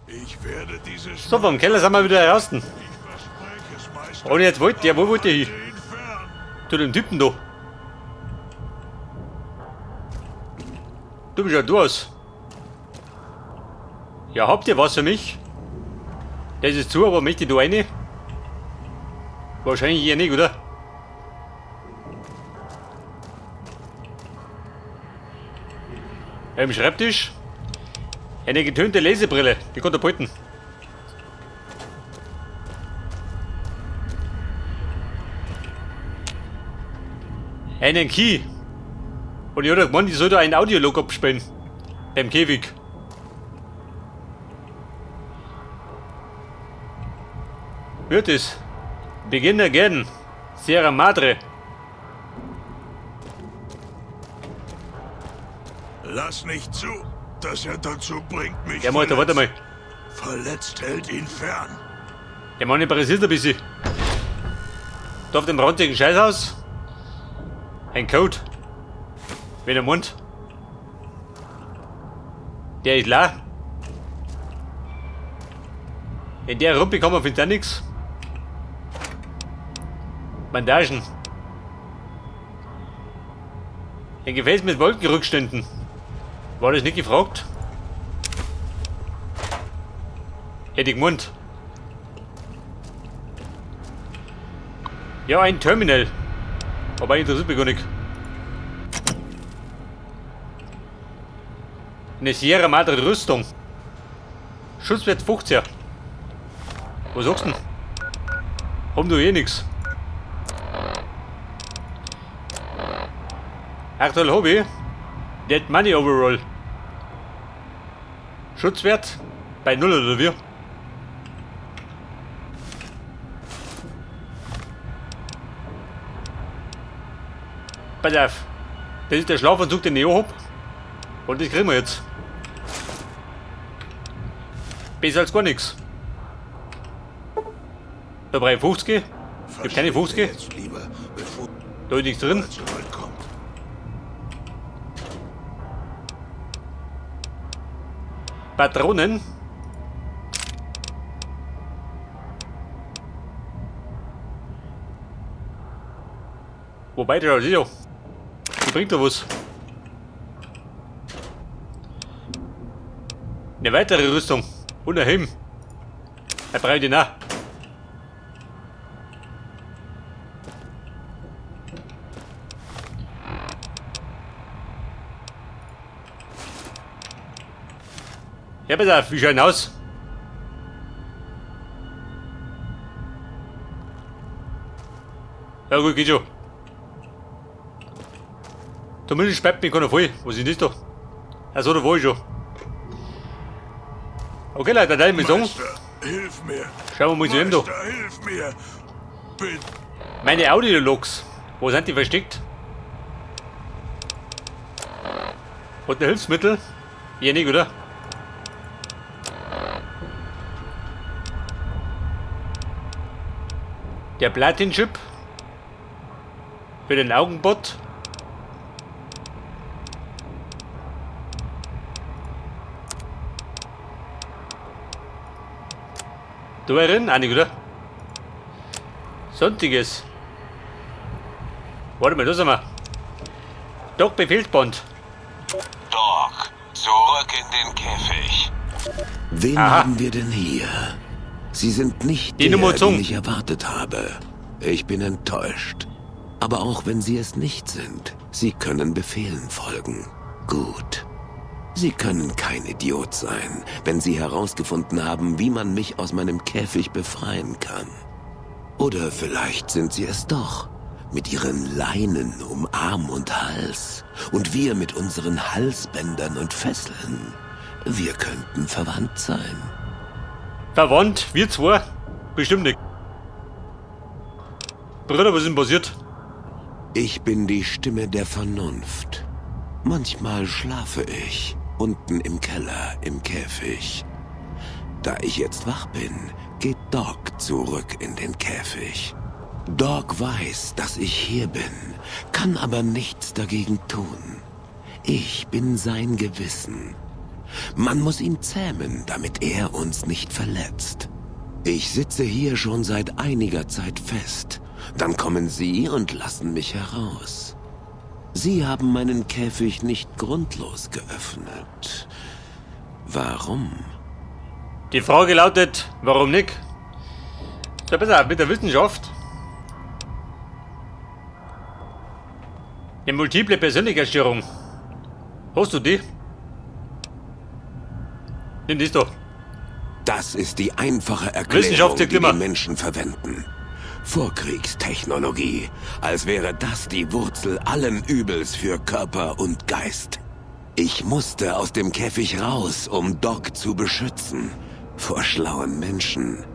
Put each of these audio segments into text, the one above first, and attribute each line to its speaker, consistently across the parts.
Speaker 1: Ich werde dieses
Speaker 2: So, vom Keller sind wir wieder raus.
Speaker 1: Ich verspreche es, Meister.
Speaker 2: Und jetzt wollt der, wo wollt ihr hin?
Speaker 1: Halte ihn fern.
Speaker 2: Zu dem Typen da. Du bist ja du aus. Ja, habt ihr was für mich? Das ist zu, aber möchte ich da rein? Wahrscheinlich eher nicht, oder? Im Schreibtisch eine getönte Lesebrille, die konnte er behalten. Einen Key. Und ich hab gemeint, ich soll da einen Audiolog abspielen. Beim Käfig. Wird es. Begin again. Sierra Madre.
Speaker 1: Lass nicht zu, dass er dazu bringt, mich
Speaker 2: Der Mann, warte mal.
Speaker 1: Verletzt hält ihn fern.
Speaker 2: Der Mann interessiert ein bisschen. Da auf dem ranzigen Scheißhaus. Ein Code. Wenn er Mund. Der ist leer. In der Rumpe kann man findet auch nix. Bandagen. Ein Gefäß mit Wolkenrückständen. War das nicht gefragt? Hätte ich gemeint. Ja, ein Terminal. Aber interessiert mich gar nicht. Eine Sierra Madre Rüstung. Schutzwert 15. Was sagst du denn? Haben du eh nix. Aktuell Hobby. Dead Money Overall. Schutzwert bei 0 oder wie? Pass auf. Das ist der Schlafanzug, den ich auch hab. Und das kriegen wir jetzt. Besser als gar nichts. Da brauche ich 50. Ich hab keine 50.
Speaker 1: Jetzt lieber, bevor
Speaker 2: Da ist nichts drin.
Speaker 1: es zu weit kommt.
Speaker 2: Patronen. Wobei, der ist ja. Die bringt da was. Eine weitere Rüstung. Und ein Helm. Er braucht ihn auch. Ja, pass auf, wie schaut denn aus? Ja gut, geht schon. Zumindest speibt mich keiner voll. Was ist denn das da? Also, da war ich schon. Okay, Leute, dann mal sagen.
Speaker 1: Meister, hilf mir.
Speaker 2: Schauen wir mal zu ihm da.
Speaker 1: Meister, hilf mir. Bitte.
Speaker 2: Meine Audiologs. Wo sind die versteckt? Hat der Hilfsmittel? Ja, nicht, oder? Der Platin-Chip. Für den Augenbot. Du drin? Auch nicht, oder? Sonstiges. Warte mal, da sind wir. Doc Befehlsband.
Speaker 3: Doc, zurück in den Käfig.
Speaker 4: Wen
Speaker 2: Aha.
Speaker 4: haben wir denn hier? Sie sind nicht
Speaker 2: Die
Speaker 4: der,
Speaker 2: Nummer
Speaker 4: den ich erwartet habe. Ich bin enttäuscht. Aber auch wenn Sie es nicht sind, Sie können Befehlen folgen. Gut. Sie können kein Idiot sein, wenn Sie herausgefunden haben, wie man mich aus meinem Käfig befreien kann. Oder vielleicht sind Sie es doch. Mit Ihren Leinen um Arm und Hals. Und wir mit unseren Halsbändern und Fesseln. Wir könnten verwandt sein.
Speaker 2: Verwandt? Wir zwei? Bestimmt nicht. Bruder, was ist denn passiert?
Speaker 4: Ich bin die Stimme der Vernunft. Manchmal schlafe ich, unten im Keller, im Käfig. Da ich jetzt wach bin, geht Doc zurück in den Käfig. Doc weiß, dass ich hier bin, kann aber nichts dagegen tun. Ich bin sein Gewissen. Man muss ihn zähmen, damit er uns nicht verletzt. Ich sitze hier schon seit einiger Zeit fest. Dann kommen Sie und lassen mich heraus. Sie haben meinen Käfig nicht grundlos geöffnet. Warum?
Speaker 2: Die Frage lautet, warum nicht? So, pass auf, mit der Wissenschaft. Eine multiple Persönlichkeitsstörung. Hast du die? Nimm dies doch.
Speaker 4: Das ist die einfache Erklärung,
Speaker 2: Wissenschaft
Speaker 4: die die
Speaker 2: immer.
Speaker 4: Menschen verwenden. Vorkriegstechnologie, als wäre das die Wurzel allen Übels für Körper und Geist. Ich musste aus dem Käfig raus, um Doc zu beschützen. Vor schlauen Menschen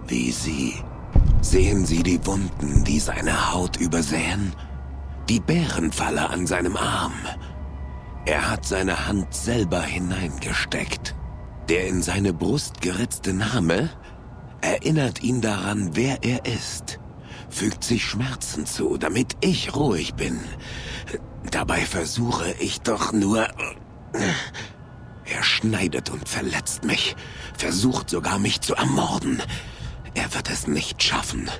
Speaker 4: wie Sie. Sehen Sie die Wunden, die seine Haut übersäen? Die Bärenfalle an seinem Arm. Er hat seine Hand selber hineingesteckt. Der in seine Brust geritzte Name erinnert ihn daran, wer er ist. Fügt sich Schmerzen zu, damit ich ruhig bin. Dabei versuche ich doch nur... Er schneidet und verletzt mich, versucht sogar mich zu ermorden. Er wird es nicht schaffen.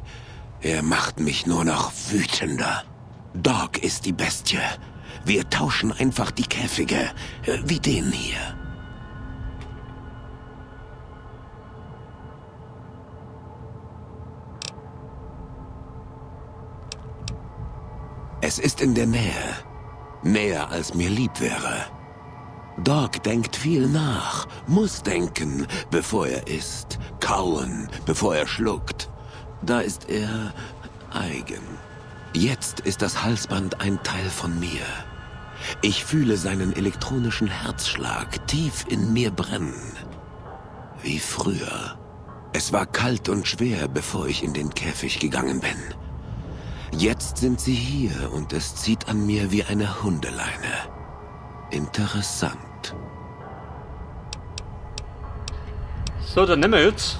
Speaker 4: Er macht mich nur noch wütender. Dog ist die Bestie. Wir tauschen einfach die Käfige, wie den hier. Es ist in der Nähe. Näher, als mir lieb wäre. Dog denkt viel nach, muss denken, bevor er isst, kauen, bevor er schluckt. Da ist er eigen. Jetzt ist das Halsband ein Teil von mir. Ich fühle seinen elektronischen Herzschlag tief in mir brennen. Wie früher. Es war kalt und schwer, bevor ich in den Käfig gegangen bin. Jetzt sind sie hier und es zieht an mir wie eine Hundeleine. Interessant.
Speaker 2: So, dann nehmen wir jetzt.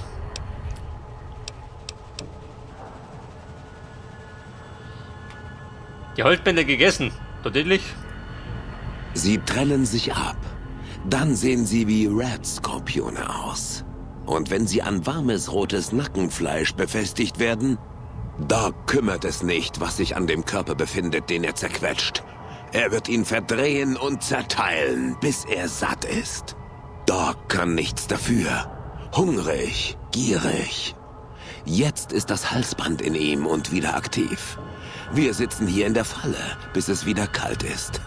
Speaker 2: Die Halsbänder gegessen. Tatsächlich.
Speaker 4: Sie trennen sich ab. Dann sehen sie wie Red-Skorpione aus. Und wenn sie an warmes rotes Nackenfleisch befestigt werden, Dog kümmert es nicht, was sich an dem Körper befindet, den er zerquetscht. Er wird ihn verdrehen und zerteilen, bis er satt ist. Dog kann nichts dafür. Hungrig, gierig. Jetzt ist das Halsband in ihm und wieder aktiv. Wir sitzen hier in der Falle, bis es wieder kalt ist.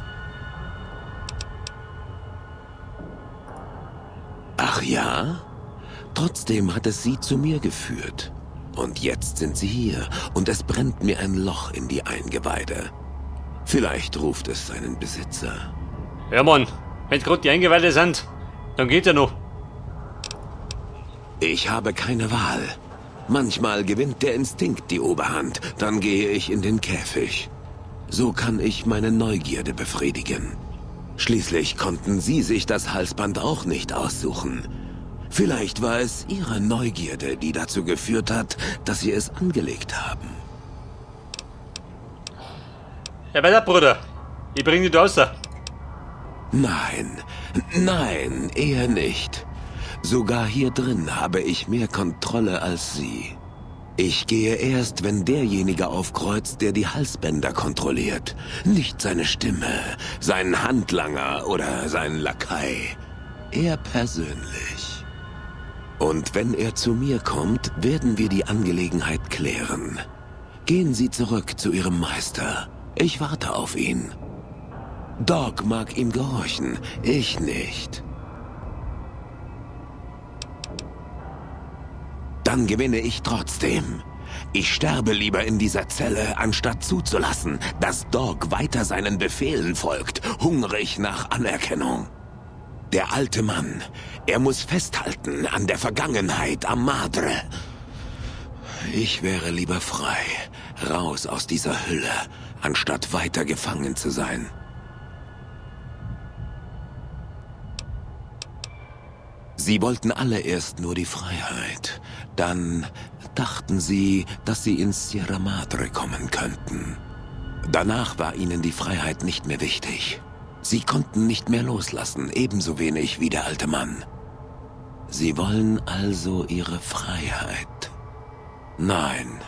Speaker 4: Ach ja? Trotzdem hat es sie zu mir geführt. Und jetzt sind sie hier und es brennt mir ein Loch in die Eingeweide. Vielleicht ruft es seinen Besitzer.
Speaker 2: Ja, Mann. Wenn gerade die Eingeweide sind, dann geht's ja noch.
Speaker 4: Ich habe keine Wahl. Manchmal gewinnt der Instinkt die Oberhand, dann gehe ich in den Käfig. So kann ich meine Neugierde befriedigen. Schließlich konnten Sie sich das Halsband auch nicht aussuchen. Vielleicht war es Ihre Neugierde, die dazu geführt hat, dass Sie es angelegt haben.
Speaker 2: Ja, weiter, Bruder. Ich bring dich da raus.
Speaker 4: Nein, nein, eher nicht. Sogar hier drin habe ich mehr Kontrolle als Sie. Ich gehe erst, wenn derjenige aufkreuzt, der die Halsbänder kontrolliert. Nicht seine Stimme, sein Handlanger oder sein Lakai. Er persönlich. Und wenn er zu mir kommt, werden wir die Angelegenheit klären. Gehen Sie zurück zu Ihrem Meister. Ich warte auf ihn. Dog mag ihm gehorchen, ich nicht. Dann gewinne ich trotzdem. Ich sterbe lieber in dieser Zelle, anstatt zuzulassen, dass Dog weiter seinen Befehlen folgt, hungrig nach Anerkennung. Der alte Mann, er muss festhalten an der Vergangenheit, am Madre. Ich wäre lieber frei, raus aus dieser Hülle, anstatt weiter gefangen zu sein. Sie wollten alle erst nur die Freiheit. Dann dachten sie, dass sie ins Sierra Madre kommen könnten. Danach war ihnen die Freiheit nicht mehr wichtig. Sie konnten nicht mehr loslassen, ebenso wenig wie der alte Mann. Sie wollen also ihre Freiheit. Nein,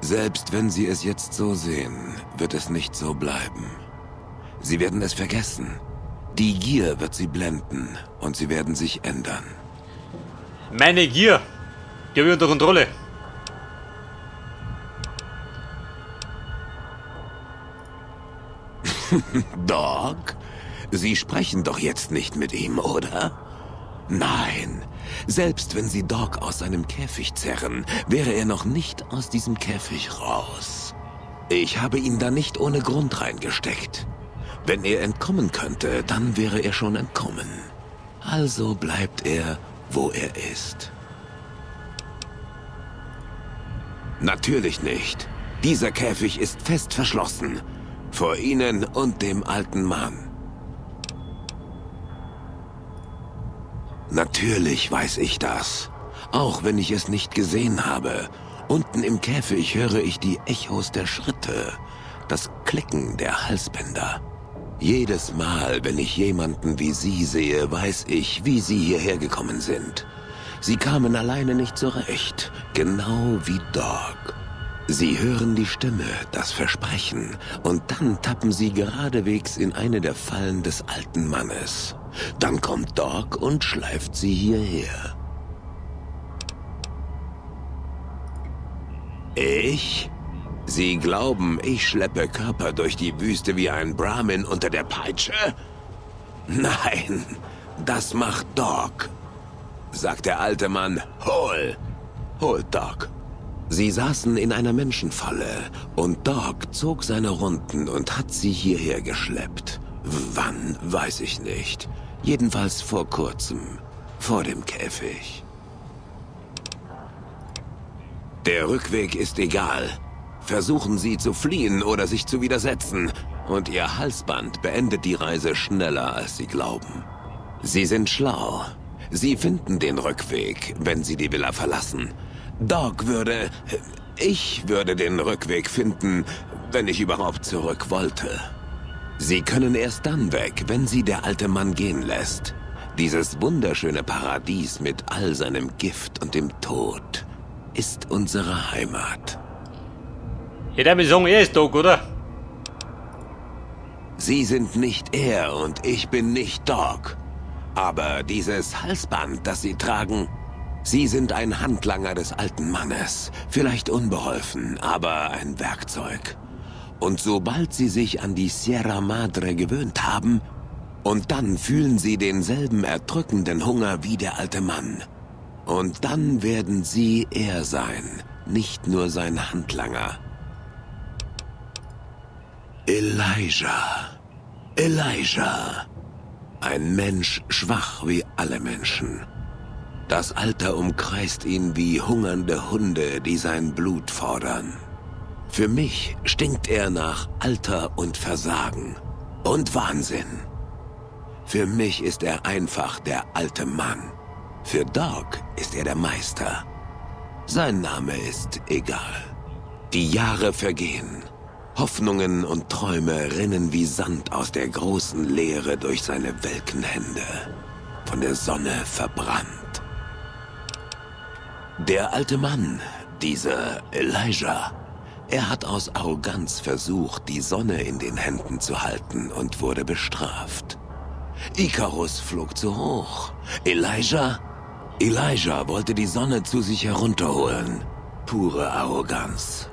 Speaker 4: selbst wenn Sie es jetzt so sehen, wird es nicht so bleiben. Sie werden es vergessen. Die Gier wird sie blenden und sie werden sich ändern.
Speaker 2: Meine Gier! Die habe ich unter Kontrolle.
Speaker 4: Dog? Sie sprechen doch jetzt nicht mit ihm, oder? Nein. Selbst wenn Sie Dog aus seinem Käfig zerren, wäre er noch nicht aus diesem Käfig raus. Ich habe ihn da nicht ohne Grund reingesteckt. Wenn er entkommen könnte, dann wäre er schon entkommen. Also bleibt er, wo er ist. Natürlich nicht. Dieser Käfig ist fest verschlossen. Vor Ihnen und dem alten Mann. Natürlich weiß ich das. Auch wenn ich es nicht gesehen habe. Unten im Käfig höre ich die Echos der Schritte, das Klicken der Halsbänder. Jedes Mal, wenn ich jemanden wie Sie sehe, weiß ich, wie Sie hierher gekommen sind. Sie kamen alleine nicht zurecht, genau wie Dog. Sie hören die Stimme, das Versprechen, und dann tappen sie geradewegs in eine der Fallen des alten Mannes. Dann kommt Dog und schleift sie hierher. Ich? Sie glauben, ich schleppe Körper durch die Wüste wie ein Brahmin unter der Peitsche? Nein, das macht Dog, sagt der alte Mann. Hol! Hol, Dog. Sie saßen in einer Menschenfalle und Dog zog seine Runden und hat sie hierher geschleppt. Wann, weiß ich nicht. Jedenfalls vor kurzem, vor dem Käfig. Der Rückweg ist egal. Versuchen Sie zu fliehen oder sich zu widersetzen, und Ihr Halsband beendet die Reise schneller, als Sie glauben. Sie sind schlau. Sie finden den Rückweg, wenn Sie die Villa verlassen. Dog würde... Ich würde den Rückweg finden, wenn ich überhaupt zurück wollte. Sie können erst dann weg, wenn sie der alte Mann gehen lässt. Dieses wunderschöne Paradies mit all seinem Gift und dem Tod ist unsere Heimat.
Speaker 2: Ich darf mir sagen, er ist Dog, oder?
Speaker 4: Sie sind nicht er und ich bin nicht Dog. Aber dieses Halsband, das Sie tragen, Sie sind ein Handlanger des alten Mannes. Vielleicht unbeholfen, aber ein Werkzeug. Und sobald Sie sich an die Sierra Madre gewöhnt haben, und dann fühlen Sie denselben erdrückenden Hunger wie der alte Mann. Und dann werden Sie er sein, nicht nur sein Handlanger. Elijah. Elijah. Ein Mensch schwach wie alle Menschen. Das Alter umkreist ihn wie hungernde Hunde, die sein Blut fordern. Für mich stinkt er nach Alter und Versagen und Wahnsinn. Für mich ist er einfach der alte Mann. Für Dog ist er der Meister. Sein Name ist egal. Die Jahre vergehen. Hoffnungen und Träume rinnen wie Sand aus der großen Leere durch seine welken Hände. Von der Sonne verbrannt. Der alte Mann, dieser Elijah, er hat aus Arroganz versucht, die Sonne in den Händen zu halten und wurde bestraft. Ikarus flog zu hoch. Elijah? Elijah wollte die Sonne zu sich herunterholen. Pure Arroganz.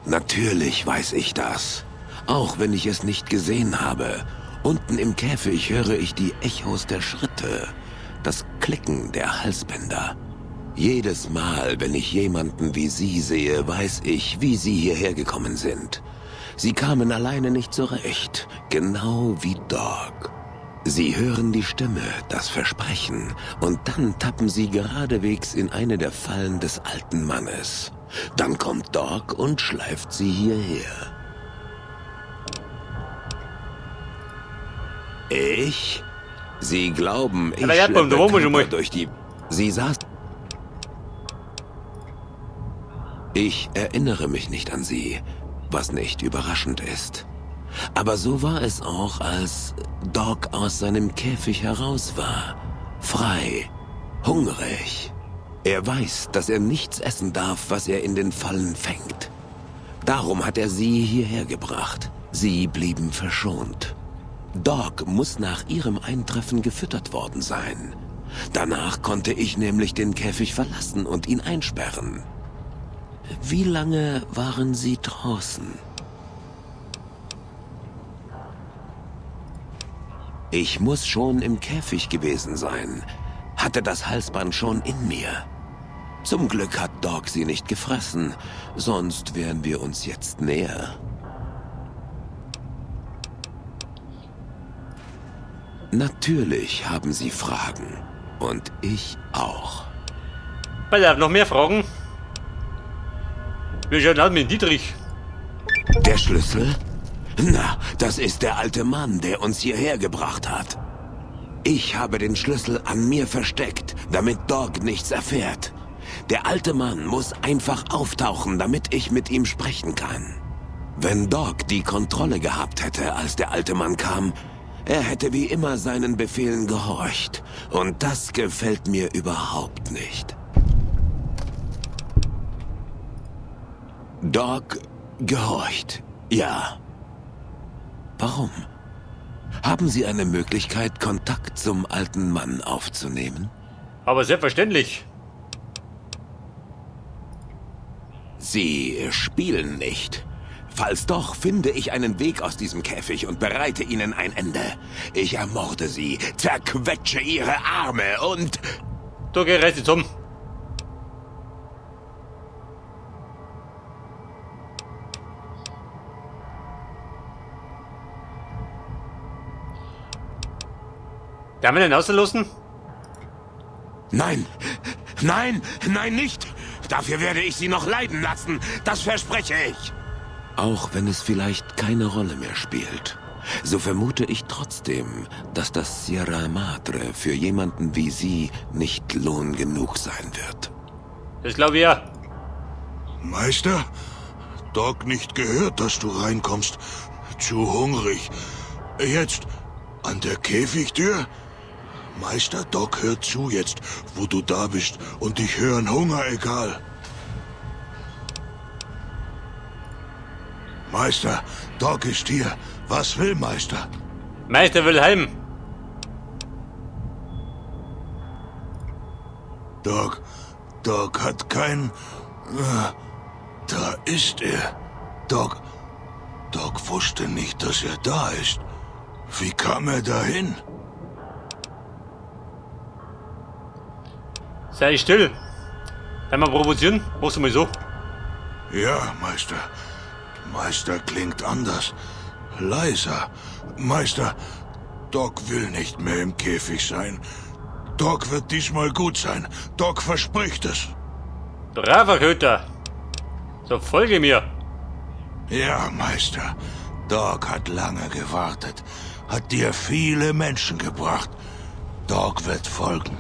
Speaker 4: Natürlich weiß ich das. Auch wenn ich es nicht gesehen habe. Unten im Käfig höre ich die Echos der Schritte, das Klicken der Halsbänder. Jedes Mal, wenn ich jemanden wie Sie sehe, weiß ich, wie Sie hierher gekommen sind. Sie kamen alleine nicht zurecht, genau wie Dog. Sie hören die Stimme, das Versprechen, und dann tappen sie geradewegs in eine der Fallen des alten Mannes. Dann kommt Dog und schleift sie hierher. Ich? Sie glauben, ich
Speaker 2: Aber ja,
Speaker 4: schleppe
Speaker 2: da waren wir schon
Speaker 4: Körper
Speaker 2: mal.
Speaker 4: durch die... Sie saß... Ich erinnere mich nicht an sie. Was nicht überraschend ist. Aber so war es auch, als Dog aus seinem Käfig heraus war. Frei. Hungrig. Er weiß, dass er nichts essen darf, was er in den Fallen fängt. Darum hat er sie hierher gebracht. Sie blieben verschont. Dog muss nach ihrem Eintreffen gefüttert worden sein. Danach konnte ich nämlich den Käfig verlassen und ihn einsperren. Wie lange waren Sie draußen? Ich muss schon im Käfig gewesen sein. Hatte das Halsband schon in mir. Zum Glück hat Dog sie nicht gefressen, sonst wären wir uns jetzt näher. Natürlich haben Sie Fragen. Und ich auch.
Speaker 2: Pass auf, noch mehr Fragen? Wir schauen aus mit Dietrich.
Speaker 4: Der Schlüssel? Na, das ist der alte Mann, der uns hierher gebracht hat. Ich habe den Schlüssel an mir versteckt, damit Dog nichts erfährt. Der alte Mann muss einfach auftauchen, damit ich mit ihm sprechen kann. Wenn Dog die Kontrolle gehabt hätte, als der alte Mann kam, er hätte wie immer seinen Befehlen gehorcht. Und das gefällt mir überhaupt nicht. Dog gehorcht, ja. Warum? Haben Sie eine Möglichkeit, Kontakt zum alten Mann aufzunehmen?
Speaker 2: Aber selbstverständlich.
Speaker 4: Sie spielen nicht. Falls doch, finde ich einen Weg aus diesem Käfig und bereite Ihnen ein Ende. Ich ermorde Sie, zerquetsche Ihre Arme und...
Speaker 2: Du, geh, reiß dich zusammen. Darf man den rauslassen?
Speaker 4: Nein, nein, nein, nicht! Dafür werde ich Sie noch leiden lassen, das verspreche ich! Auch wenn es vielleicht keine Rolle mehr spielt, so vermute ich trotzdem, dass das Sierra Madre für jemanden wie Sie nicht Lohn genug sein wird.
Speaker 2: Das glaube ich ja.
Speaker 1: Meister? Dog nicht gehört, dass du reinkommst. Zu hungrig. Jetzt an der Käfigtür? Meister Dog hört zu jetzt, wo du da bist, und ich hören Hunger egal. Meister, Dog ist hier. Was will Meister?
Speaker 2: Meister will heim.
Speaker 1: Dog, Dog hat kein... Da ist er. Dog, Dog wusste nicht, dass er da ist. Wie kam er dahin?
Speaker 2: Sei still. Wenn wir provozieren, machst du mal so.
Speaker 1: Ja, Meister. Meister klingt anders. Leiser. Meister, Dog will nicht mehr im Käfig sein. Dog wird diesmal gut sein. Dog verspricht es.
Speaker 2: Braver Köter. So folge mir.
Speaker 1: Ja, Meister. Dog hat lange gewartet. Hat dir viele Menschen gebracht. Dog wird folgen.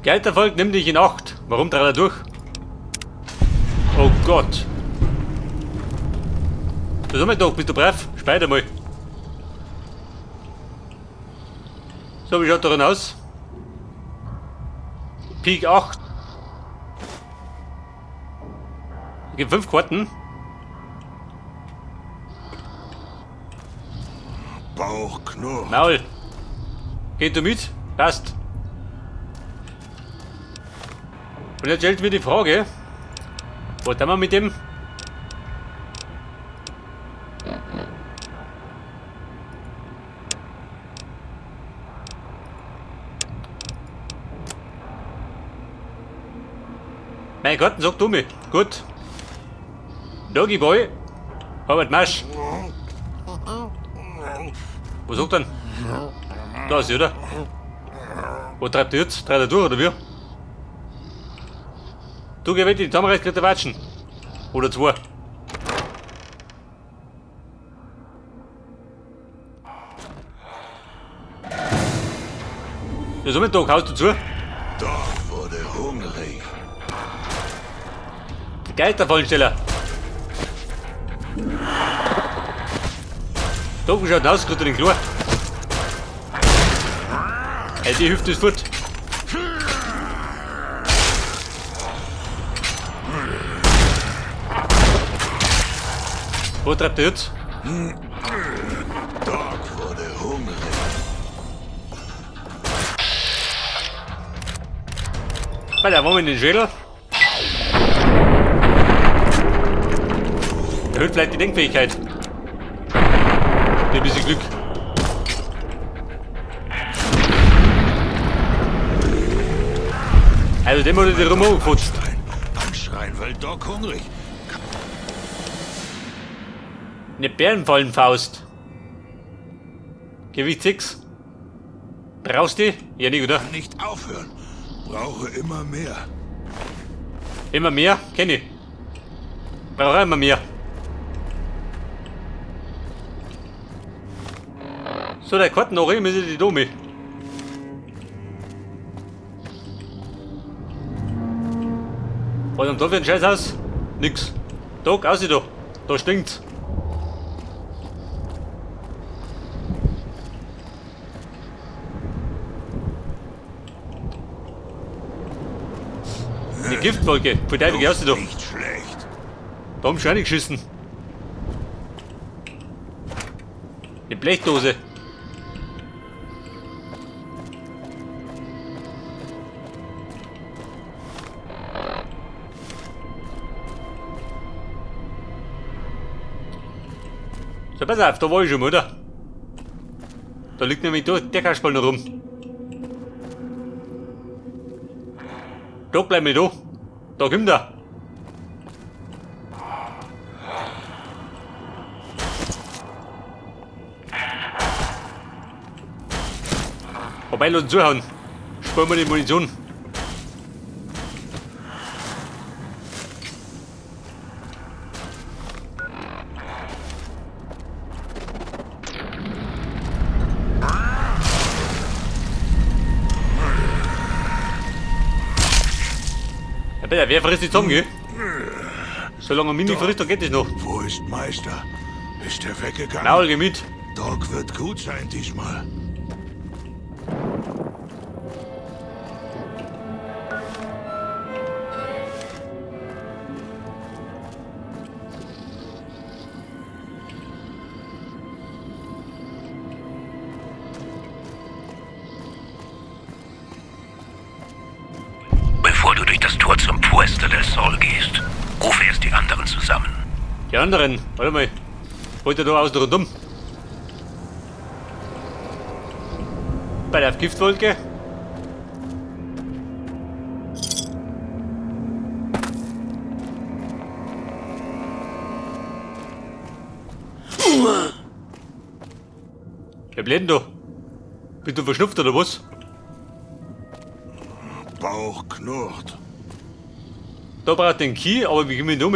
Speaker 2: Geistervolk, nimm dich in Acht. Warum dreht er durch? Oh Gott. Das ist doch, bist du brav? Speit mal. So, wie schaut darin aus? Peak 8. Es gibt 5 Karten.
Speaker 1: Bauch knurrt.
Speaker 2: Maul. Geht du mit? Passt. Und jetzt stellt mir die Frage, was tun wir mit dem? Mein Gott, sag du mir. Gut. Doggy Boy. Robert Marsch. Wo sagt er denn? Da ist sie, oder? Wo treibt er jetzt? Treibt er durch, oder wie? Du geh weg, die Zusammenreiß kriegt der Watschen. Oder zwei. Ja, so mit Dog, haust du zu?
Speaker 1: Dog wurde hungrig.
Speaker 2: Der Geisterfallensteller. Da, wie schaut denn aus? Gerade in den Klo. Ey, die Hüfte ist fort. Wo treibt der jetzt?
Speaker 1: Dog wurde hungrig.
Speaker 2: Bei der Wurm in den Schädel. Erhöht vielleicht die Denkfähigkeit. Mit ein bisschen Glück. Also dem wurde die Rum angefutzt.
Speaker 1: Anschreien, weil Dog hungrig.
Speaker 2: Eine Bärenfallenfaust. Gewicht 6. Brauchst du die? Ja, nicht, oder?
Speaker 1: Kann nicht aufhören. Brauche immer mehr.
Speaker 2: Immer mehr? Kenn ich. Brauche immer mehr. So, der Karten noch immer die Dome. Was haben da für ein Scheißhaus? Nix. Da, aussieht da. Da stinkt's. Eine Giftwolke. Voll der wie aussieht da.
Speaker 1: Nicht schlecht.
Speaker 2: Da haben sie schon geschissen. Eine Blechdose. So, pass auf, da war ich schon mal, oder? Da liegt nämlich da der Kasperl noch rum. Da bleib ich da. Da kommt er. Wobei, lass uns zuhauen. Sparen wir die Munition. Ja, bitte, wer frisst die zusammen, gell? Solange er Mini frisst, dann geht das noch.
Speaker 1: Wo ist Meister? Ist er weggegangen?
Speaker 2: Maul, geh mit.
Speaker 1: Dog wird gut sein diesmal.
Speaker 5: Bevor du durch das Tor zum Puesta del Sol gehst, rufe erst die anderen zusammen.
Speaker 2: Die anderen, warte mal. Wollt ihr da außen rundum? Bei der Giftwolke. Wer bleibt denn da? Bist du verschnupft oder was?
Speaker 1: Bauch knurrt.
Speaker 2: Da braucht den Key, aber wie komme ich denn um?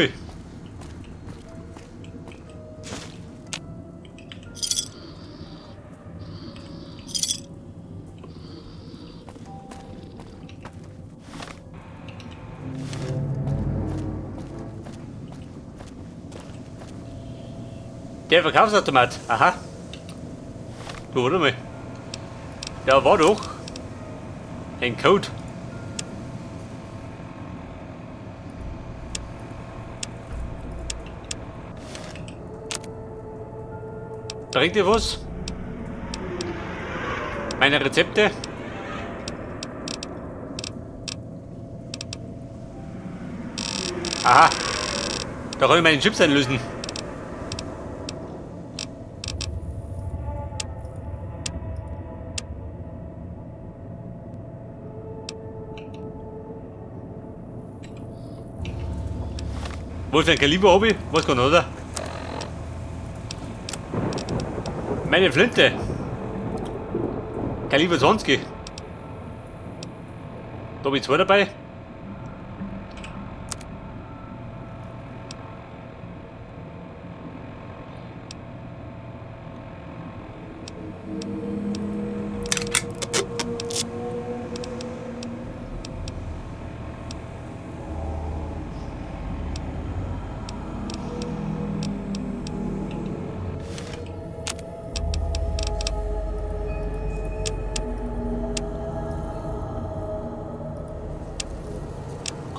Speaker 2: Der Verkaufsautomat, aha. Du, warte mal. Ja, war doch ein Code. Bringt dir was? Meine Rezepte? Aha. Da kann ich meine Chips einlösen. Wo ist ein Kaliber hab ich? Was kann, oder? Meine Flinte. Kaliber 20. Da hab ich zwei dabei.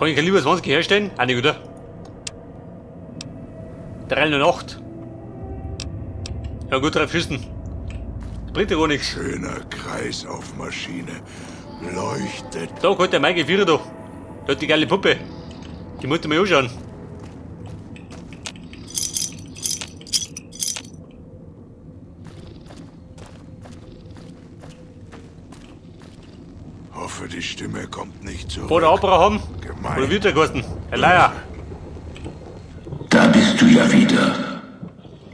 Speaker 2: Kann ich Kaliber 20 herstellen? Auch nicht, oder? 308. Ja gut, 3 Füßen. Das bringt ja gar nichts.
Speaker 1: Schöner Kreis auf Maschine. Leuchtet.
Speaker 2: Da hat der Maike Vierer da. Da hat die geile Puppe. Die muss ich mir anschauen.
Speaker 1: Hoffe, die Stimme kommt nicht zurück.
Speaker 2: Vor der Abraham.
Speaker 1: Gemein.
Speaker 2: Oder wird der kosten? Herr Leier.
Speaker 5: Da bist du ja wieder.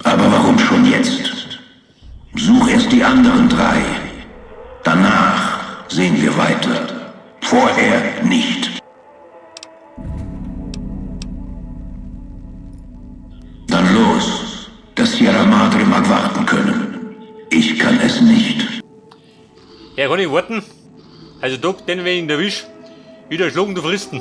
Speaker 5: Aber warum schon jetzt? Such erst die anderen drei. Danach sehen wir weiter. Vorher nicht. Dann los. Das Sierra Madre mag warten können. Ich kann es nicht.
Speaker 2: Ja, kann ich warten? Also Doc, den wenn ich ihn erwisch, wieder schlagen du Fristen.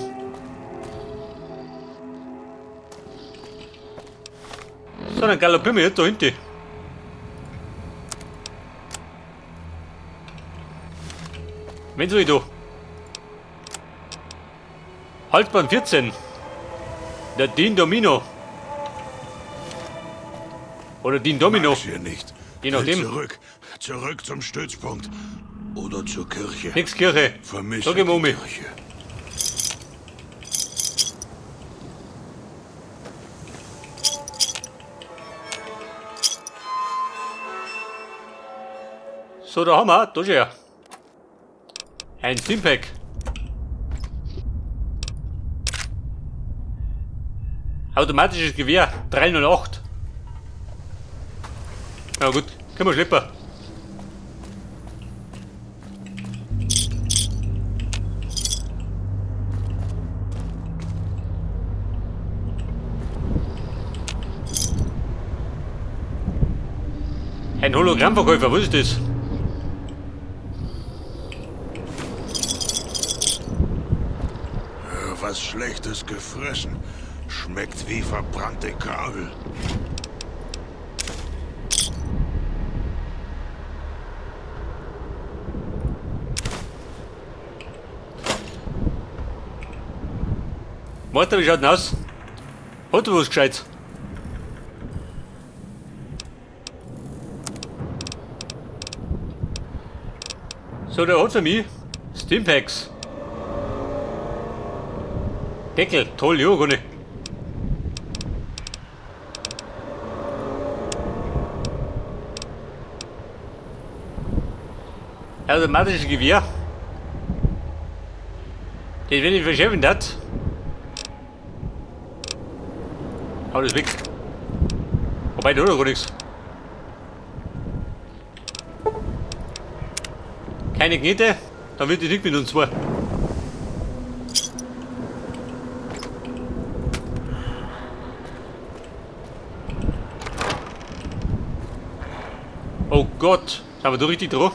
Speaker 2: So, dann galoppieren wir jetzt da hinten. Wen soll ich da? Halsband 14. Der Dean Domino. Oder Dean Domino.
Speaker 1: Mag's hier nicht.
Speaker 2: Je nachdem.
Speaker 1: Will zurück. Zurück zum Stützpunkt. Oder zur Kirche.
Speaker 2: Nix Kirche.
Speaker 1: Vermisse
Speaker 2: Da gehen wir um.
Speaker 1: die Kirche.
Speaker 2: So, da haben wir, da schon her. Ein Stimpack. Automatisches Gewehr 308. Na gut, können wir schleppen. Ein Hologrammverkäufer, was ist das?
Speaker 1: Was Schlechtes gefressen. Schmeckt wie verbrannte Kabel.
Speaker 2: Warte, wie schaut denn aus? Hat er was Gescheites? So, der hat für mich Stimpacks. Deckel, toll, ja, gar nicht. Automatisches Gewehr. Den wenn ich verschärfen das. Hau das weg. Wobei, da hat er gar nichts. Keine Knete, dann wird die nicht mit uns zwei. Oh Gott, sind wir da richtig drauf?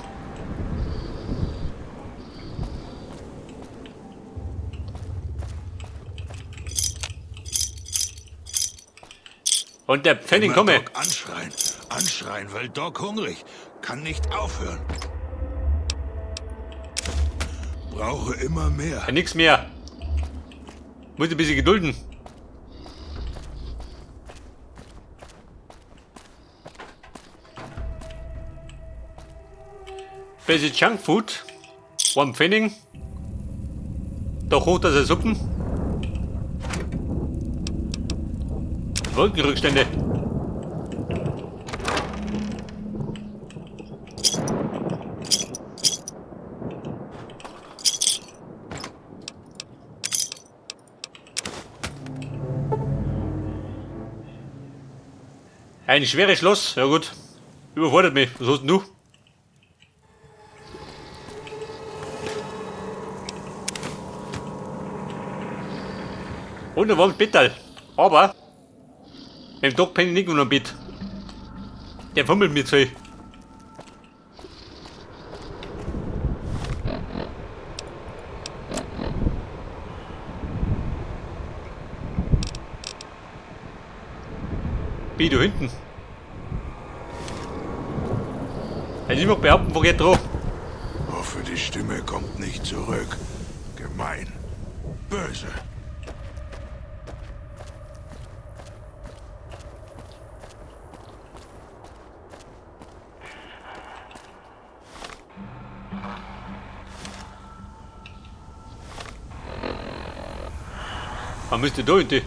Speaker 2: Und der Pfennig
Speaker 1: Immer
Speaker 2: komme.
Speaker 1: Doc anschreien. Anschreien, weil Doc hungrig. Kann nicht aufhören. Brauche immer mehr.
Speaker 2: Ja, nix mehr. Muss ein bisschen gedulden. Basic Junk Food. One Pfennig. Da kocht er seine Suppen. Wolkenrückstände. Ein schweres Schloss, ja gut. Überfordert mich. Was hast denn du? Und ein warmes Bettal. Aber mit dem Tag penne ich nicht unter dem Bett. Der fummelt mir zu viel. Bin ich da hinten? Also ich mag behaupten, wo geht drauf?
Speaker 1: Hoffe, die Stimme kommt nicht zurück. Gemein. Böse.
Speaker 2: Man müsste da hinten.